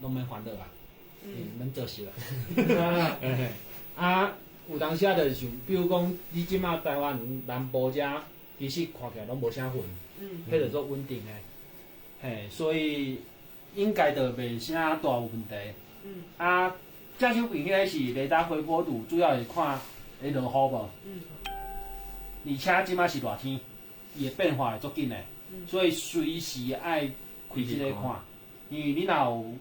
攏免煩惱啊，免做事啦。啊，有當時啊，就是像，比如講，你這馬臺灣南部遮，其實看起來攏無啥雲，彼就足穩定的，嘿，所以應該就袂啥大有問題。啊，正手邊彼个是雷達回波圖，主要是看會落雨無？而且這馬是熱天，伊會變化會足緊的，所以隨時愛開這个看，因為你若有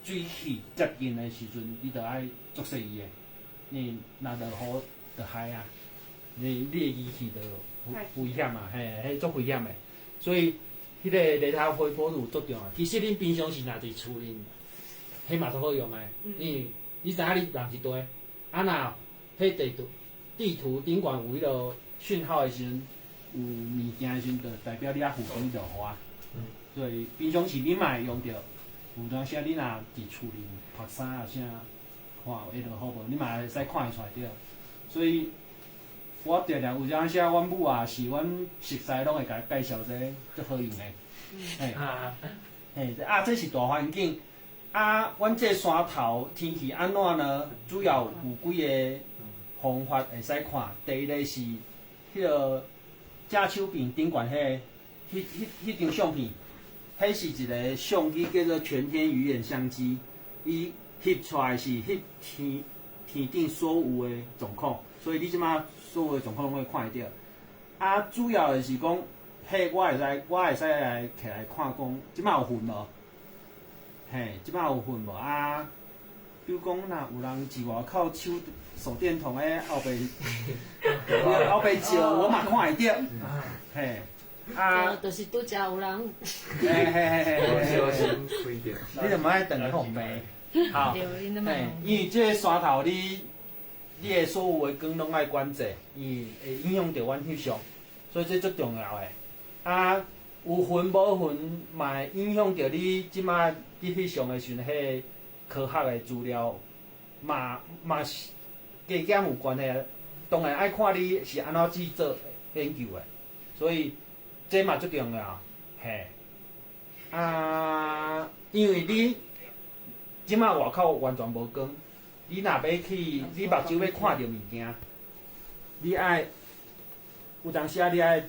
水汽接近的時陣，你就愛足細意的，你若落雨就害啊，你的儀器就危險啊，嘿，彼足危險的，所以彼个雷達回波圖足重要。其實恁平常時若佇厝裡，彼嘛足好用的，因為你知影你人佇佗，啊若彼地圖頂懸有彼个訊號的時陣，有物件的時陣，就代表你遐附近落雨啊。所以平常時你嘛會用著，有當時啊，你若佇厝裡曝衫啊啥，看會落雨無，你嘛會使看會出來著。所以我定定有當時啊，阮母啊是阮熟似攏會共伊介紹這個足好用的。嘿，嘿，啊，這是大環境。啊，阮這山頭天氣按怎呢？主要有幾个方法會使看。第一个是彼个正手邊頂懸彼个，彼張相片，彼是一个相機叫做全天魚眼相機，伊翕出來是翕天頂所有的狀況，所以你這馬所有的狀況攏會看會著。啊，主要的是講，彼我會使來摕來看講，這馬有雲無？嘿，這馬有雲無？啊，比如講，若有人佇外口手電筒的後壁，後壁照，我嘛看會著。嘿，啊，就是拄才有人，嘿嘿嘿嘿，小心開著。你就莫愛轉來予病。好，嘿，因為這个山頭你，你的所有的光攏愛管制，因為會影響著阮翕相，所以這足重要的。啊，有雲無雲嘛會影響著你這馬你翕相的時陣，彼个科學的資料嘛是加減有關係。當然愛看你是按怎去做研究的，所以這嘛足重要，嘿。啊，因為你這馬外口完全無光，你若欲去，你目睭欲看著物件，你愛有當時啊，你愛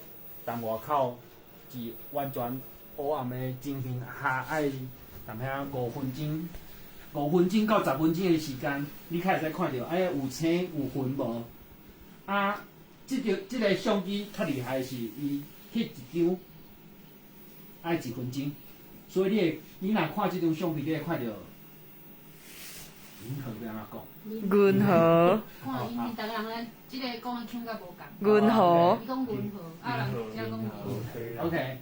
踮外口是完全烏暗的情形下，愛踮遐五分鐘、5分鐘到10分鐘的時間，你較會使看著，哎，有星有雲無？啊，這个相機較厲害的是，伊翕一張愛一分鐘，所以你若看這張相片，你會看著銀河欲按怎講？銀河。看因為逐个人咧，這个講的腔較無仝。銀河。伊講銀河，啊人遮講銀河。 OK，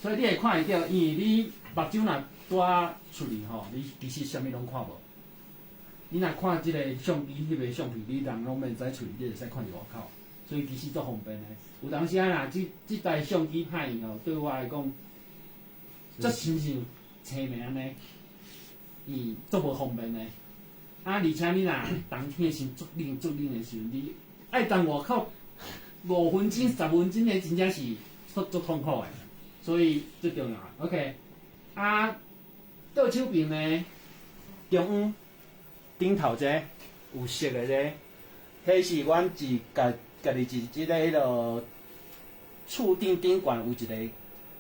所以你會看會著，因為你目睭若帶出去吼，你其實啥物攏看無。你若看這个相機，翕的相片，你人攏免使出去，你會使看佇外口，所以其實足方便的。有當時啊，若這台相機歹用哦，對我來講，足親像青暝按呢，伊足無方便的。啊，而且你若冬天的時陣足冷足冷的時陣，你愛踮外口五分鐘、十分鐘的，真正是足痛苦的。所以最重要。OK，啊，倒手邊呢，中央頂頭這个有色的這个，彼是阮一家己一這个彼落厝頂懸有一個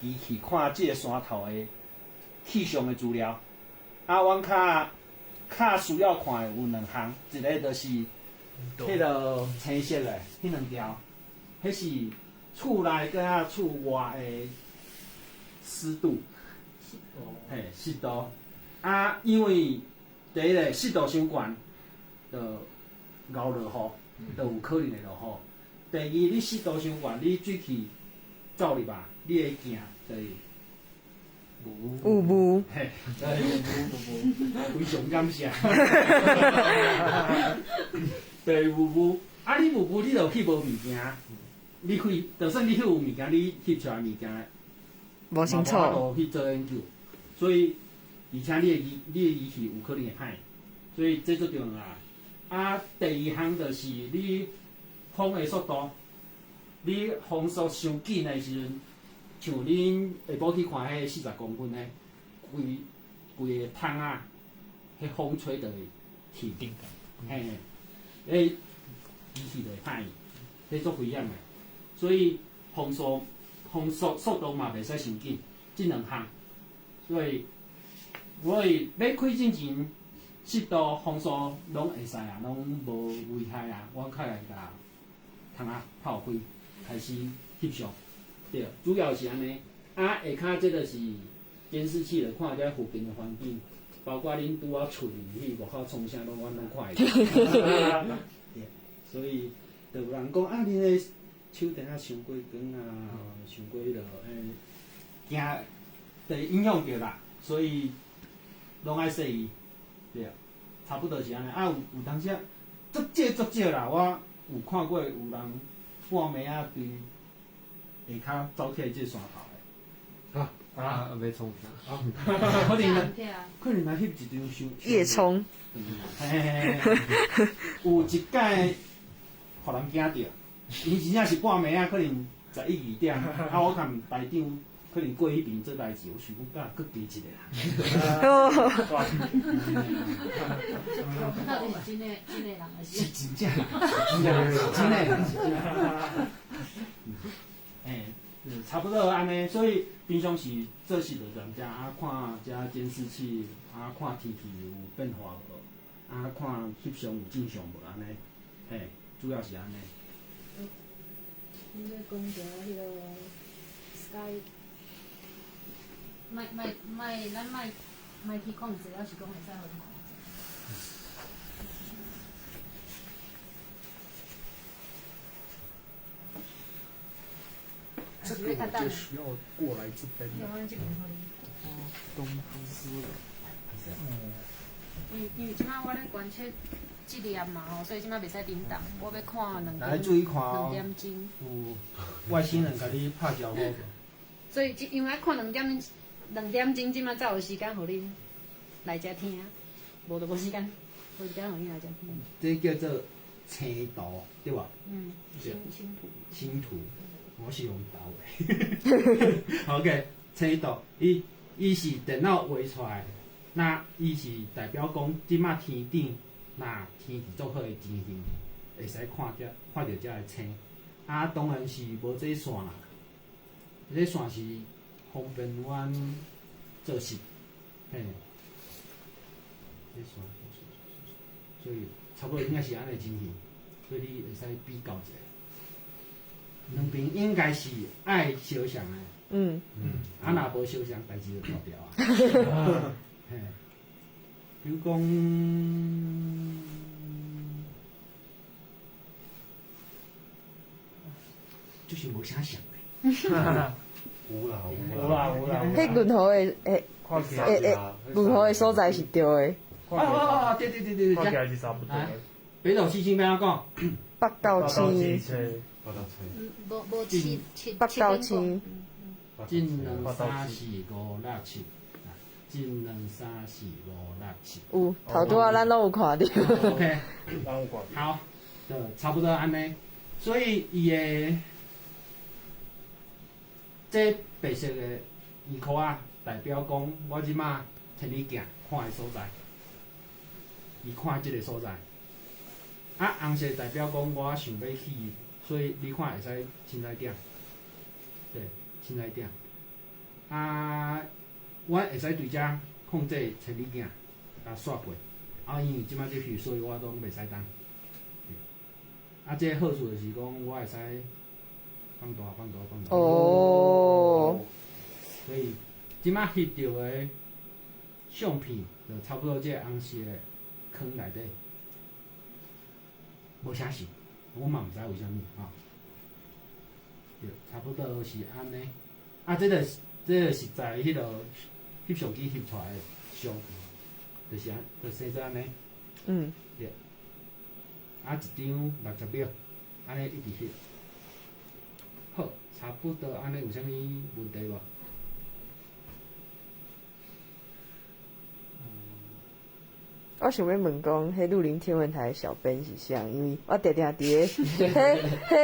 機器，看這个山頭的氣象的資料。啊，阮較需要看的有兩項，一个就是彼个青色的彼兩條，彼是厝內佮厝外的濕度，嘿，濕度。啊，因為第一个濕度傷懸，就𠢕落雨，就有可能會落雨。第二，你濕度傷懸，你水汽走入來，你的鏡就會有霧。嘿，非常感謝。對，霧霧，啊，你霧霧，你就翕無物件，你翕，就算你翕有物件，你翕出來物件無清楚。無法度去做研究，所以而且你的儀器有可能會歹，所以這足重要。啊，第二項就是你風的速度，你風速傷緊的時陣，像恁下晡去看彼個40公分的，規規个窗仔，彼風吹就會去，嘿，彼機器就會歹去，彼足危險的。所以風速風速速度嘛袂使傷緊，這兩項。所以，所以欲開進前，濕度、風速攏會使啊，攏無危害啊。我較會共窗仔炮開，開始翕相，對，主要是按呢。啊，下跤這就是監視器，就看這附近的環境，包括恁拄仔出入去外口創啥，攏阮攏看會著。對，所以就有人講啊，恁的手電仔傷過光啊，傷過彼落，驚，就會影響著啦，所以攏愛細意，對，差不多是按呢。啊，有有當時啊，足少足少啦，我有看過有人半暝仔對下跤走起來這個山頭的。啊啊！欲創啥？可能可能來翕一張相。夜衝。嘿嘿嘿，有一擺，予人驚著，伊真正是半暝仔，可能十一二點，啊，我共台長可能過彼邊做代誌，我想講，敢閣加一個啦。到底是真的真的人還是？是真正，真正真的，是真的。欸，差不多按呢，所以平常時做事就踮遮啊，看遮監視器，啊，看天氣有變化無，啊，看翕相有正常無按呢，嘿，主要是按呢。你咧講著彼個 Sky，莫莫莫，咱莫莫去控制，抑是講會使予恁控制？這個我就需要過來這邊。東風。因因為這擺我咧觀測這粒嘛吼，所以這擺袂使振動。我欲看兩來注意看哦，兩點鐘。有外星人共你拍招呼無？所以這因為愛看兩點兩點鐘，這擺才有時間予恁來遮聽，無就無時間，無時間予恁來遮聽。這叫做星圖，對無？嗯，星星圖。星圖，我是用投的。OK，星圖，伊伊是電腦畫出來的，那伊是代表講，這擺天頂若天氣足好的情形，會使看著看著遮个星。啊，當然是無這線啦，這線是方便阮做事，嘿。這線，所以差不多應該是按呢情形，所以你會使比較一下。兩邊應該是愛相像的，嗯嗯，啊，若無相像，代誌就大條啊。嘿，比如講，就是無啥像的。有啦有啦有啦有啦。彼銀河的會會銀河的所在是對的。哦哦哦，對對對對對，看起來是差不多。北斗七星欲按怎講？北斗星。無無七七北斗星。一兩三四五六七，一兩三四五六七。有頭拄仔咱攏有看著。 OK，好，就差不多按呢。所以伊的這白色的圓箍仔，代表講我這馬天理鏡看的所在，伊看這個所在。啊，紅色代表講我想欲去，所以你看會使凊彩點，對，凊彩點。啊，我會使對遮控制千里鏡，共煞過。啊，因為這擺這翕，所以我攏袂使動。啊，這個好處就是講，我會使放大、放大、放大。哦。所以這擺翕著的相片，就差不多這個紅色的框內底。無啥事，我嘛毋知為啥物吼。對，差不多是按呢。啊，這個這個是在彼個翕相機翕出來的相，就是按，就生做按呢。嗯。對。啊，一張60秒，按呢一直翕。好，差不多按呢有啥物問題無？我想欲問講，彼鹿林天文台的小編是啥？因為我定定佇咧，彼、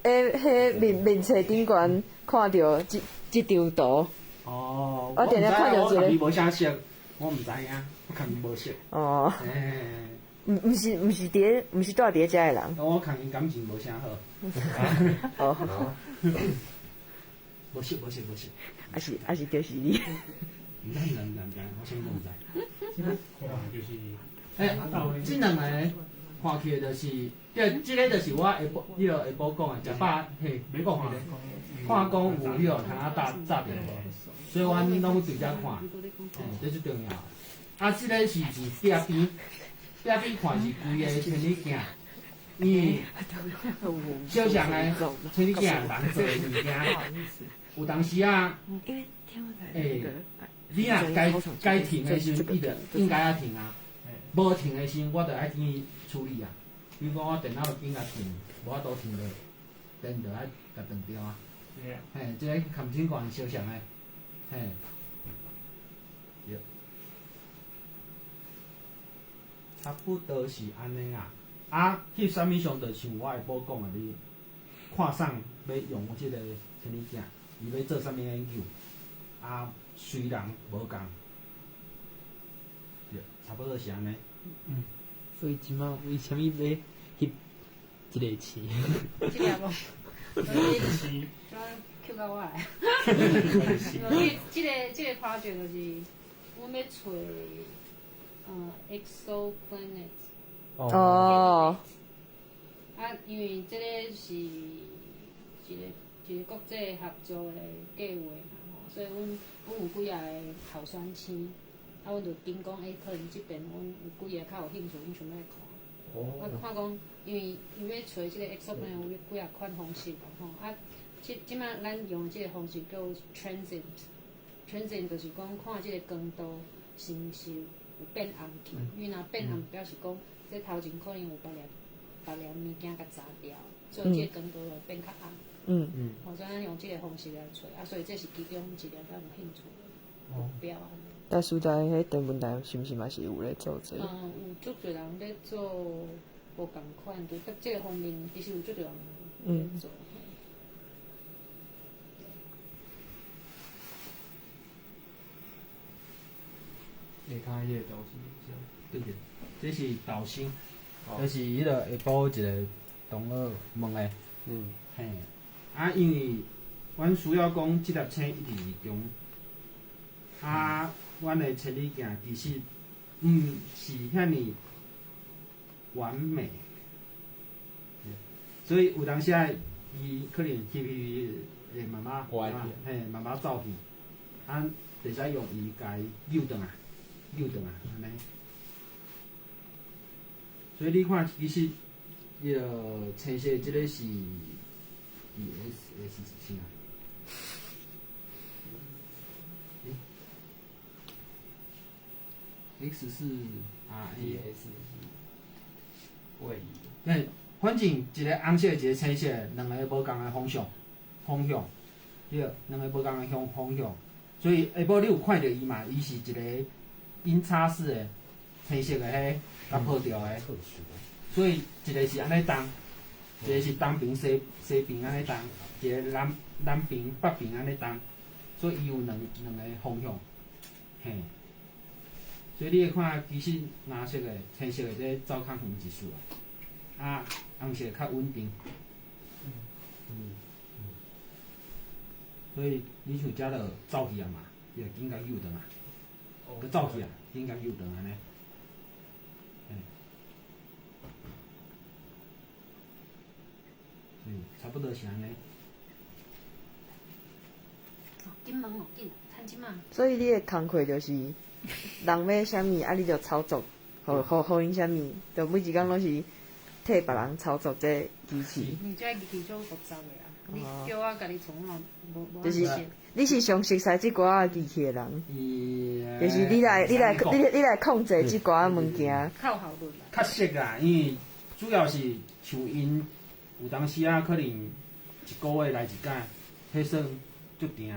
彼、彼、彼面面冊頂懸看著這這張圖。哦，我定定看著一個。我共伊無啥熟，我毋知影，我共伊無熟。哦。欸。毋是住佇遮的人。我共𪜶感情無啥好。哦。無熟無熟無熟。抑是就是你。毋知毋知毋知毋知，我啥物攏毋知。就是。欸，這兩个看起來就是，這個就是我下晡，彼個下晡講的，食飽嘿，欲講彼個，看講有彼個窗仔罩罩著無，所以阮攏對遮看，這最重要。啊，這個是佇壁邊，壁邊看是規个千里鏡，因為小雙的千里鏡人做的物件，有當時啊，欸，你若該停的時陣，伊就應該愛停啊。無停的時陣，我就愛緊處理啊。比如講，我電腦緊共停，無法度停落，電就愛共斷掉啊。嘿，這个含真懸相像的，嘿。對。差不多是按呢啊。啊，翕啥物相，就像我下晡講的，你看啥欲用這个千里鏡，伊欲做啥物研究，啊，隨人無仝。對，差不多是按呢。嗯，所以這馬為啥物欲翕一个星？這個無，所以怎 Q 到我來？這個 project 就是阮欲揣exoplanet。哦。啊，因為這個是一個國際合作的計劃嘛，吼，所以阮有幾仔个候選星。啊，阮就緊講，欸，可能這邊阮有幾个較有興趣，阮想欲來看。我看講，因為伊欲揣這個 exoplanet 有幾仔款方式嘛，吼。啊，這馬咱用的這個方式叫 transit，transit 就是講看這個光度是毋是有變暗去，因為若變暗，表示講這頭前可能有別粒物件共閘掉，所以這個光度就變較暗。吼，所以咱用這個方式來揣，啊，所以這是其中一個咱有興趣的目標。大師在彼天文台是毋是嘛是有咧做這個？嗯，有足濟人咧做無仝款，就佇這個方面，其實有足濟人咧做。下跤彼個導星是啥？對對，這是導星，這是彼個下晡一個同學問的。嗯。嘿，啊，因為阮需要講這粒星一直佇中，啊。阮的千里鏡其實毋是遐爾完美，所以有當時啊，伊可能翕翕會慢慢，嘿，慢慢走去，啊，會使用伊共伊扭轉來，扭轉來，按呢。所以你看，其實彼个青色這个是 D S S 是啥？X 是 R A S 是位移。对，反正一个紅色，一個青色，兩个無仝的方向，對，兩個無仝的方向。所以下晡你有看著伊嘛？伊是一個音叉式的青色的彼，共抱著的。所以一個是按呢動，一個是東爿西爿按呢動，一個南爿北爿按呢動，所以伊有兩個方向，嘿。所以你會看，其實藍色的、青色的這走較遠一絲啊，啊，紅色較穩定。所以你像遮就走去啊嘛，伊就緊共扭轉來，閣走去啊，緊共扭轉按呢。嗯，差不多是按呢。緊問哦，緊，趁這馬。所以你的工課就是。人欲啥物，啊，你就操作，予𪜶啥物，就每一工攏是替別人操作這機器。你這機器足複雜的啊！你叫我家己創嘛，無就是你是上熟悉這寡仔機器的人，就是你來控制這寡仔物件。較有效率啦。較熟啦，因為主要是像𪜶有當時啊，可能一個月來一擺，彼算足定的。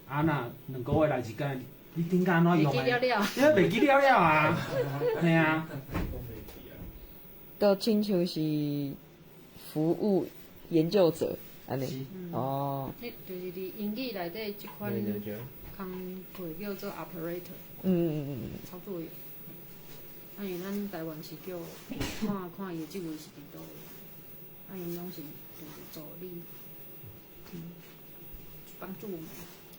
啊，若兩個月來一擺。你頂工按怎用的？你袂記了了啊！嘿啊。都親像是服務研究者按呢。哦。你就是佇英語內底這款工課叫做 operator。操作員。啊，因為咱台灣是叫看看伊的職位是佇佗位，啊，𪜶攏是就是助理，幫助我們。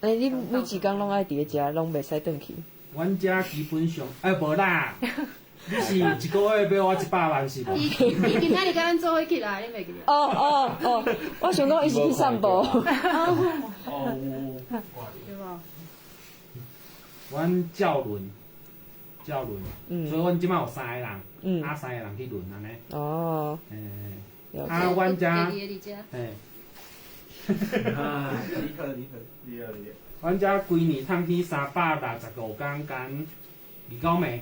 欸，你每一工攏愛佇咧遮，攏袂使轉去。阮遮基本上，欸，無啦，你是一個月欲我100萬是無？伊伊今仔日佮咱做伙起來，你袂記得？哦哦哦，我想講伊是去散步。哦，有。對無？阮照輪，照輪，所以阮這擺有三個人，啊，三個人去輪按呢。哦。欸，啊，阮遮，嘿。啊，你好，你好，你好，你好。阮遮規年通去365工，干29暝，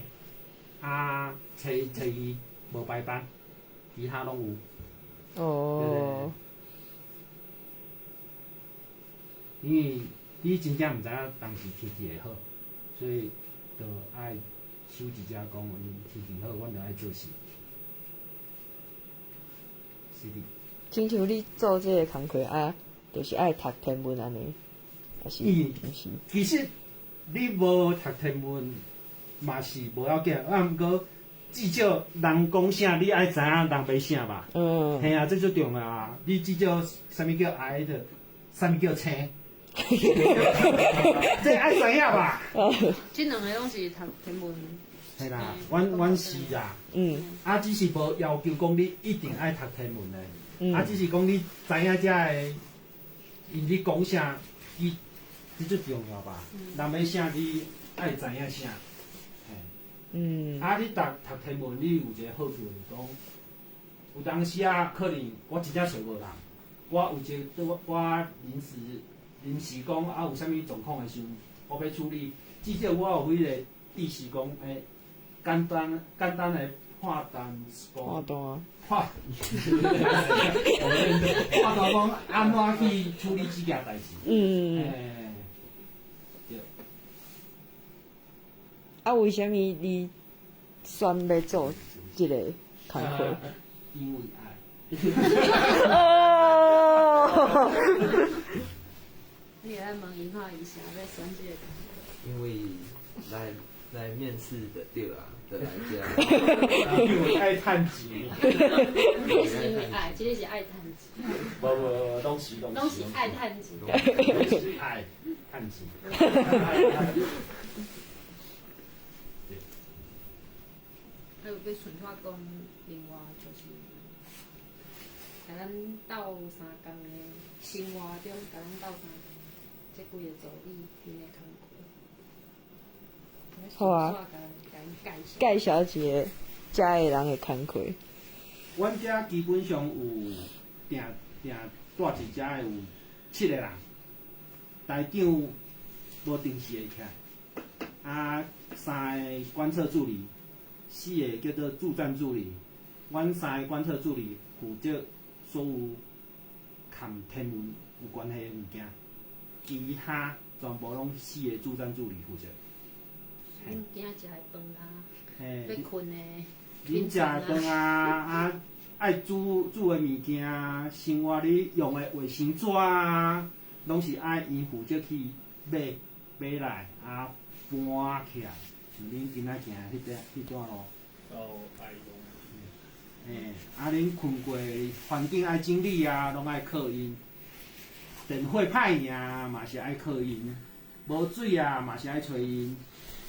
啊，初初二無排班，其他攏有。哦。因為你真正毋知影當時天氣會好，所以就愛守佇遮講，天氣好，阮就愛做事。是的。親像你做這个工課啊，就是愛讀天文按呢，還是？毋是？其實你無讀天文嘛是無要緊，啊，毋過至少人講啥，你愛知影人欲啥吧。嘿啊，這最重要啊！你至少啥物叫哀的，啥物叫青，這愛知影吧？這兩个攏是讀天文。嘿啦，阮是啦。啊，只是無要求講你一定愛讀天文的。啊，只是講你知影遮个，𪜶咧講啥，伊這最重要吧？人欲啥，你愛知影啥。啊，你讀讀天文，你有一个好處就是講，有當時啊，可能我真正揣無人，我有一個我臨時講啊，有啥物狀況的時陣，我欲處理，至少我有彼個意識講，欸，簡單簡單的判斷判斷，判判斷講按怎去處理這件代誌。欸，對。啊，為啥物你選欲做這個工課？因為愛。哦。你會使問伊看，伊啥欲選這個工課？因為來面試的對啊，就來遮。因為愛趁錢。你是因為愛，這個是愛趁錢。無無，攏是攏是。攏是愛趁錢。攏是愛趁錢。還有欲順續講，另外就是，共咱鬥相共的生活中，共咱鬥相共，這幾個助理𪜶的工課。好啊，介紹一下遮的人的工課。阮遮基本上有定定住佇遮的有7個人，台長無定時會起來，啊，3个觀測助理，4个叫做駐站助理。阮3個觀測助理負責所有含天文有關係的物件，其他全部攏4個駐站助理負責。恁囝食的飯啊，欲睏的，恁食的飯啊，啊，愛煮煮的物件，生活咧用的衛生紙啊，攏是愛𪜶負責去買買來啊搬起來，像恁今仔行彼段路。哦，愛用。欸，啊，恁睏過環境愛整理啊，攏愛靠𪜶。電火歹爾嘛是愛靠𪜶，無水啊嘛是愛揣𪜶。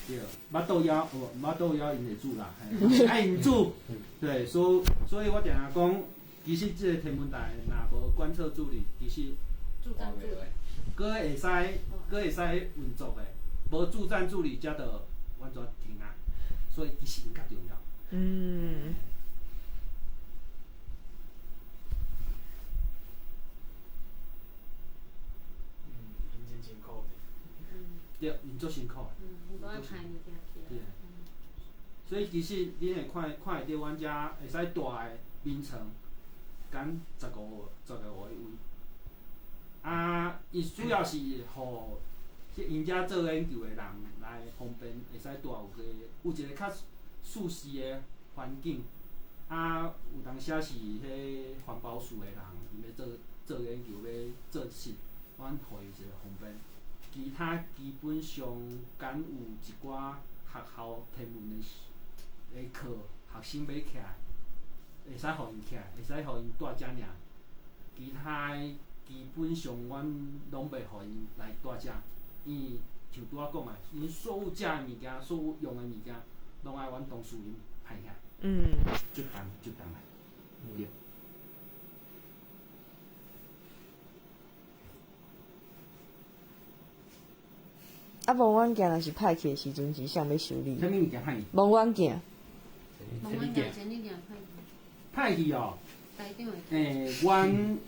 對，腹肚枵，哦，腹肚枵𪜶會煮啦，嘿，愛𪜶煮。對，所以我定定講，其實這個天文台若無觀測助理，其實，閣會使，閣會使運作的，無駐站助理，才就完全停啊。所以其實𪜶較重要。𪜶真辛苦。對，𪜶足辛苦的。對，所以其實恁會看會著，阮遮會使蹛的眠床，敢15個位。啊，伊主要是予𪜶遮做研究的人來方便，會使蹛有一個較舒適的環境。啊，有當時是彼環保署的人，𪜶欲做研究，欲做實，阮予伊一個方便。其他基本上敢有一寡學校天文的課，學生欲起來，會使予𪜶起來，會使予𪜶蹛遮爾。其他的基本上，阮攏袂予𪜶來蹛遮，因為像拄仔講的，𪜶所有食的物件，所有用的物件，攏愛阮同事𪜶派起來。足重足重的，對。啊，望遠鏡若是歹去的時陣，是啥欲修理？啥物物件歹去？望遠鏡。望遠鏡，前幾件歹去。歹去哦。台長會。阮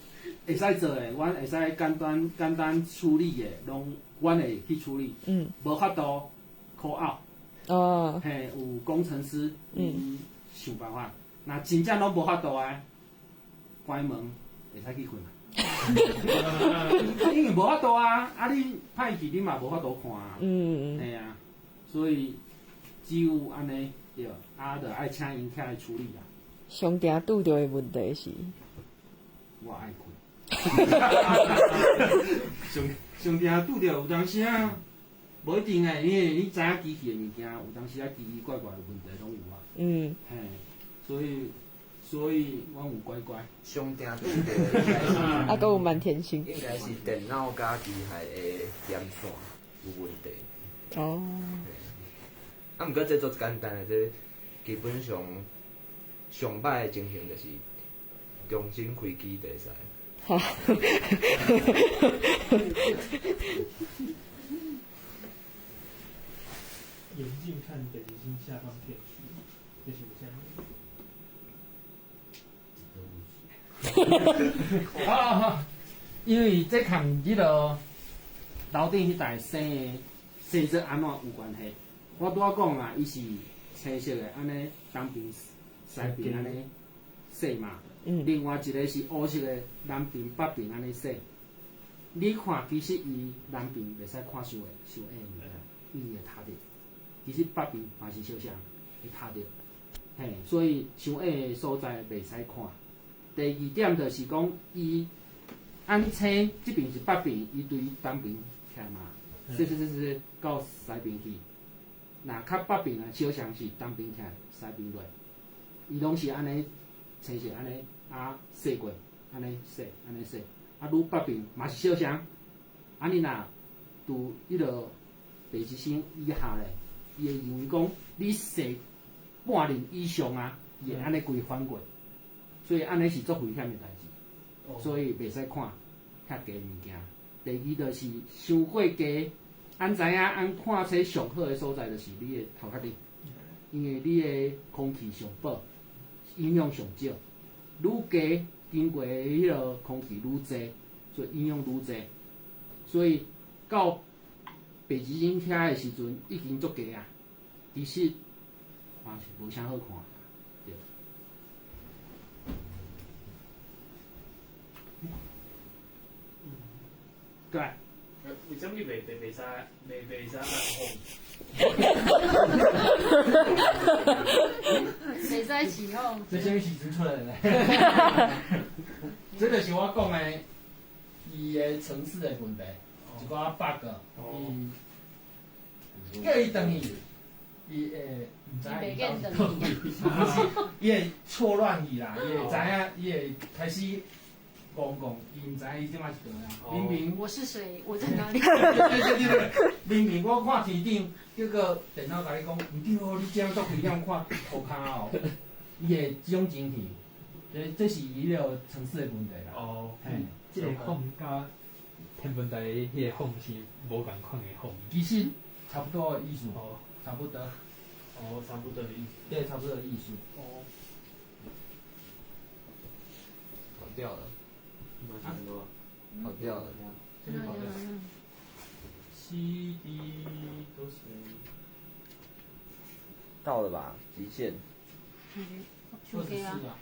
會使做的，阮會使簡單簡單處理的，攏阮會去處理。無法度 call out。嘿，有工程師，想辦法。若真正攏無法度的，關門會使去睏。因為無法度啊，啊你歹去你嘛無法度看啊。嘿啊，所以只有按呢對，啊，就愛請𪜶起來處理啊。上定拄著的問題是，我愛睏。上定拄著有當時啊，無一定的，因為你知影機器的物件，有當時啊奇奇怪怪的問題攏有啊。嘿，所以阮有乖乖。上定拄著應該是，啊，閣有滿天星。應該是電腦佮機械的連線有問題。哦。啊，毋過這足簡單的，這基本上上歹的情形就是重新開機就會使。眼鏡看北極星下方片區，這是啥物？啊，因為這和彼个樓頂彼台生的生做按怎有關係。我拄仔講啊，伊是青色的，按呢東邊西邊按呢洗嘛。另外一個是烏色的，南邊北邊按呢洗。你看，其實伊南邊袂使看傷下傷矮的物件，伊會塌著。其實北邊嘛是相像會塌著，嘿，所以傷矮的所在袂使看。第二點就是講，伊按青這邊是北邊，伊對東邊徛嘛，洗洗洗洗到西邊去。若較北邊啊，小相是東邊徛，西邊落，伊攏是按呢青色按呢啊洗過，按呢洗按呢洗，啊愈北邊嘛是小相，啊你若拄彼个北極星以下咧，伊會認為講你洗半厘以上啊，伊會按呢規翻過，所以按呢是足危險的代誌，所以袂使看遐低物件。第二就是傷過低，按知影按看冊上好的所在就是你的頭殼頂，因為你的空氣上薄，影響上少。愈低經過彼个空氣愈濟，所以影響愈濟。所以到北極星遐的時陣已經足低啊，其實嘛是無啥好看。對。過來。為啥物袂使按風？袂使起哄。這啥物時陣出來的？這就是我講的，伊的程式的問題，一寡 bug，伊叫伊轉去，伊會毋知影伊到底伊會錯亂去啦，伊會知影，伊會開始講講，伊毋知影伊這擺是佗啊。明明我是誰？我在哪裡？對對對，明明我看天頂，結果電腦共你講，毋對哦，你這樣足危險，看塗跤哦，伊會這種情形，這是伊個程式的問題啦。哦，嘿，這個風佮天文台彼個風是無仝款的風。其實差不多的意思，差不多。哦，差不多的意思。對，差不多的意思。哦。跑掉了。啊？跑掉了。這邊跑掉。C D 都是。到了吧？極限。24啊。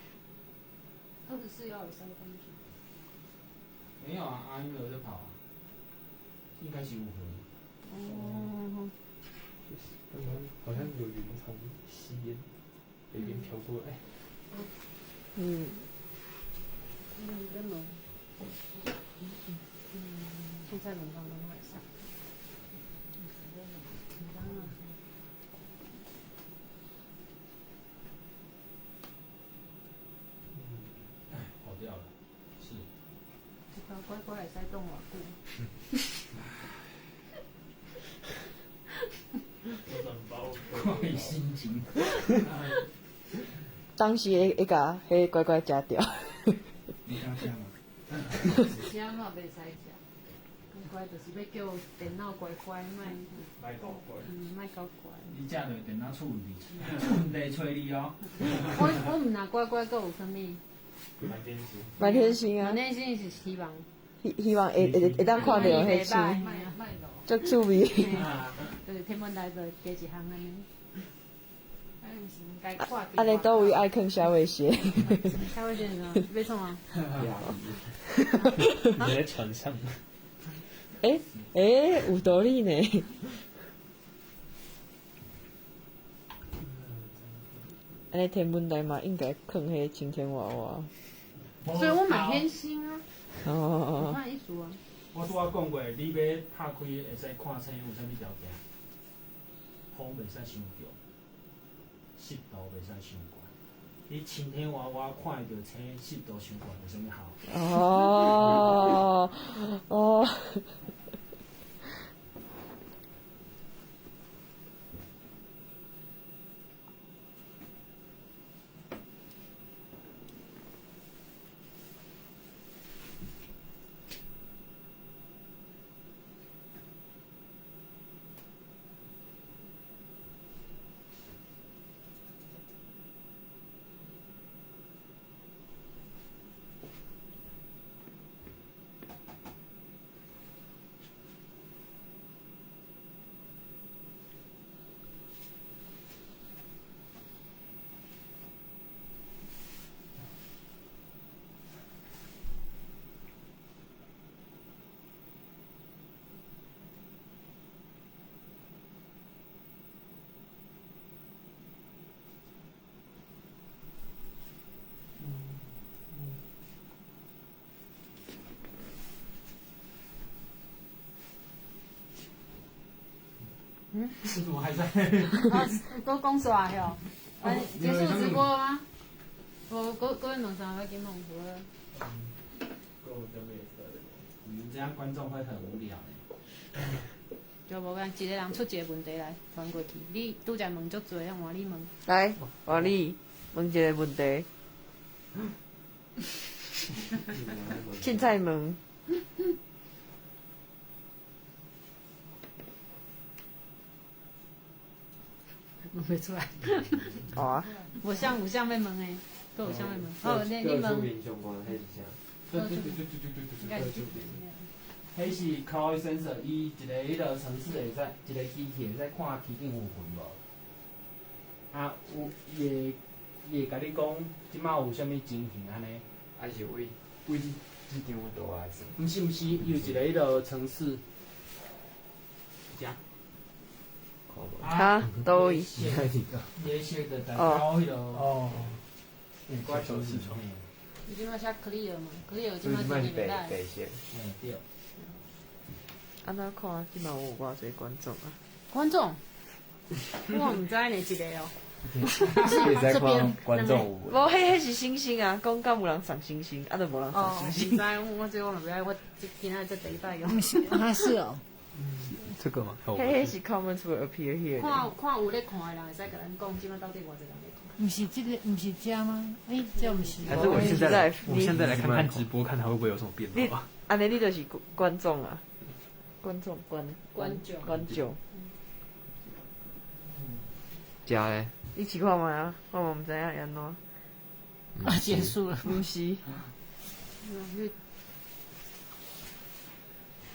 24要有3分鐘。沒有啊，阿英有在跑啊，應該是有回。哦。剛剛好像有雲從西邊、北邊飄過來。嗯。嗯，真無。凊彩兩工攏會使。跑掉了，是。这包乖乖会使挡偌久？看伊心情。当时会会共彼乖乖食掉。你想食吗？食嘛袂使食，乖乖就是欲叫电脑乖乖，莫莫搞怪。莫搞怪。你食就电脑出问题，出问题揣你哦。我毋若乖乖，阁有啥物？满天星。满天星啊！满天星是希望。希望会当看著彼星，足趣味。就是天文台就加一项按呢。按呢，佗位爱囥小卫星？小卫星是啥？欲创啊？你在船上。欸，有道理呢。按呢天文台嘛，应该囥彼晴天娃娃。所以我满天星啊。哦。看意思啊。我拄仔讲过，你欲拍开会使看星有啥物条件？风袂使伤强，湿度袂使伤悬。你晴天娃娃看会著星，湿度伤悬有啥物效？哦哦。嗯，为什么还在？哦，阁讲煞吼，结束直播了吗？无，阁阁两三个紧问无。你们这样观众会很无聊的。就无讲，一个人出一个问题来传过去。你拄才问足济，换你问。来，换你问一个问题。凊彩问。问袂出来。哦啊。无啥有啥欲问的，阁有啥欲问？好，你问。对对对对对对对对。彼是 Cloud Sensor，伊一个彼个程式会使，一个机器会使看天顶有云无？啊，有伊会共你讲，这摆有啥物情形按呢？还是为这张图来算？毋是毋是，伊有一个彼个程式。遮。哈？佗位？伊色就代表彼个哦。怪手视窗。你这摆写 clear 嘛？clear 这摆是白色。嘿，对。按怎看？这摆有偌济观众啊？观众？我毋知呢，一个哦。这边观众有。无，彼是星星啊！讲敢有人送星星，啊，就无人送星星。毋知，我这我嘛袂爱，我今仔这第一摆用。啊，是哦。这个吗？彼是 comments will appear here。看看有咧看的人会使共咱讲，这摆到底偌济人咧看？毋是这个，毋是遮吗？欸，这毋是。还是我现在，我现在来看看直播，看它会不会有什么变化。按呢，你就是观众啊。观众观观众，遮咧？你试看觅啊，我嘛毋知影会按怎。啊，结束了。毋是。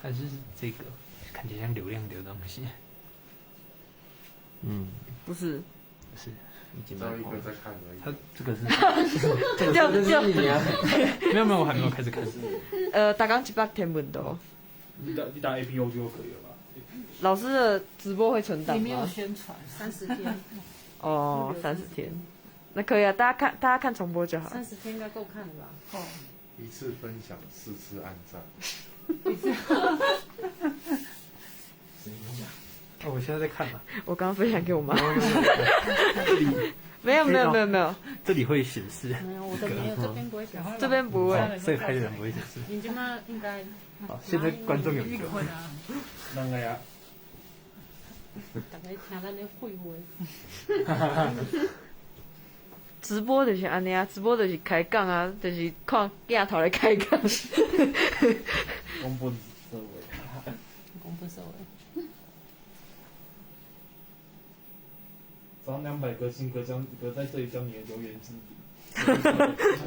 还是这个看起来像流量的东西。嗯，不是。不是。只有一个在看而已。他这个是。这是你啊？没有没有，我还没有开始看。逐工100天文图。你打 A P O 就可以了吧？老师的直播会存档吗？你没有宣传，30天。哦，30天，那可以啊，大家看重播就好。30天应该够看了吧？哦。一次分享，4次按赞。一次。谁分享？哦，我现在在看嘛。我刚刚分享给我妈。这里没有没有没有没有，这里会显示。没有，我的没有，这边不会显示。这边不会，所以拍的人不会显示。你这马应该。好，现在观众有一个。两个呀。大家听咱咧废话。直播就是按呢啊，直播就是开讲啊，就是看镜头来开讲。公布社会。公布社会。涨200个星，隔将隔在这里将你的留言置顶。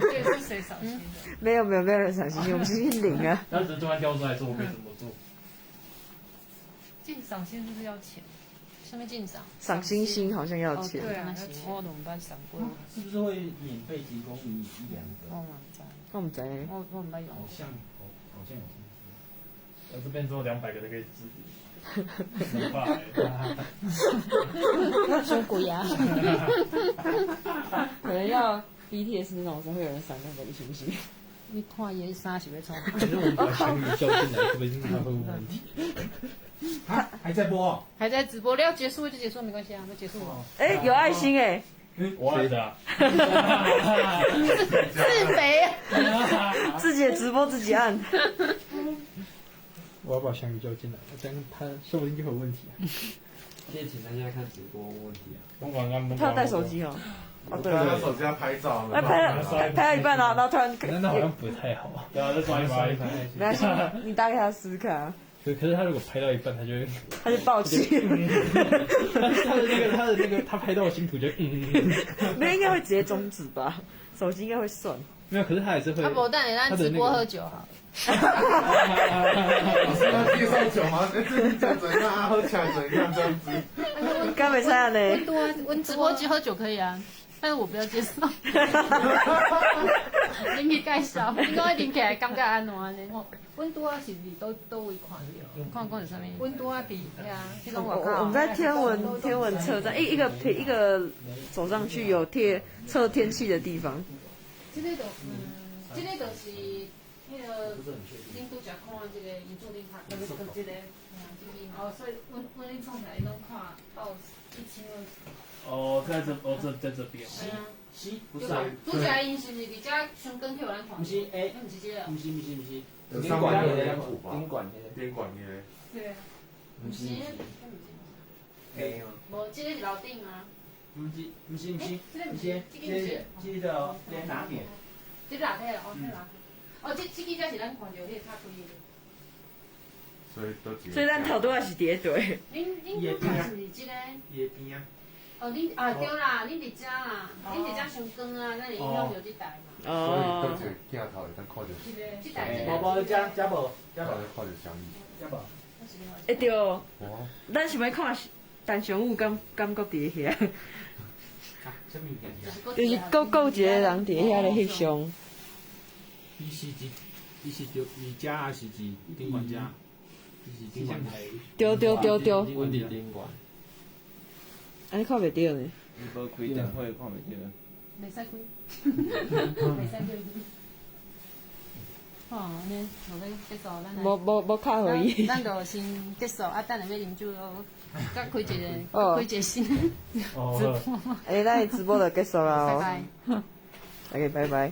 这个是谁扫兴的？没有没有没有人扫兴，我们是零啊。他只是突然跳出来说我可以怎么做？进赏星是不是要钱？什么进赏？赏星星好像要钱。对啊，我都毋捌赏过。是不是会免费提供你一两个？我嘛毋知。我毋知。我毋捌用。好像好像有听说。我这边做200个都可以置顶。伤贵啊！可能要 BTS 那种才会有人赏那个星星。你看伊的衫是欲创？可是我们把小雨叫进来，会不会他会问问题？啊，还在播？还在直播，要结束就结束，没关系啊，那结束了。哎，有爱心哎！我按的。自肥。自己的直播自己按。我要把香鱼叫进来，这样他说不定就会有问题啊。可以请大家看直播问问题啊。他要带手机哦。哦，对啊。手机要拍照。哎，拍到一半了，然后突然。那好像不太好啊。对啊，再抓一把。没关系，你打给他试试看啊。可是他如果拍到一半，他就会。他就爆气。他的那个，他拍到新图就嗯。没有，应该会直接终止吧？手机应该会算。没有，可是他还是会。他无等下咱直播喝酒好了。老师要介绍酒吗？哎，最近怎样啊？喝起来怎样这样子？敢袂使按呢？阮直播机喝酒可以啊，但是我不要介绍。恁去介绍，恁讲啉起来感觉按怎呢？阮拄仔是伫佗位看著？看讲是啥物？阮拄仔伫遐，彼种外口。我们在天文测站，一个走上去有贴测天气的地方。这个就这个就是那个恁拄才看这个伊做顶拍，就是这个，哦，所以阮咧创起来，拢看到一清二楚。哦，在这，哦这在这边。是是，不是啊。拄才𪜶是毋是伫遮上光去予咱看？毋是，哎，毋是这个。毋是毋是毋是。宾馆那个，宾馆那个，宾馆那个。对。毋是。没有。无，这个是楼顶啊。毋是毋是毋是，毋是，这个这哪点？这哪体哦，这哪体？哦，这支才是咱看著彼个较开的。所以咱头拄仔是伫咧对。恁拄仔是毋是这个？伊的边啊。哦，恁啊对啦，恁伫遮啦，恁伫遮伤光啊，咱会影响著这台嘛。所以倒一个镜头会当看著。这台。无无，遮遮无，遮无。看著相伊。遮无。会对。咱想欲看陈尚武敢敢阁伫遐？就是阁有一个人伫遐咧翕相。伊是伫，伊是伫伊遮还是伫宾馆遮？伊是宾馆。对对对对。阮伫宾馆。按呢看袂著呢？伊无开电话看袂著。袂使开，袂使开。好，按呢落欲结束，咱无无无卡予伊。咱就先结束，啊，等下欲啉酒咯，再开一个，开一个新直播。欸，咱的直播就结束了。拜拜。OK，拜拜。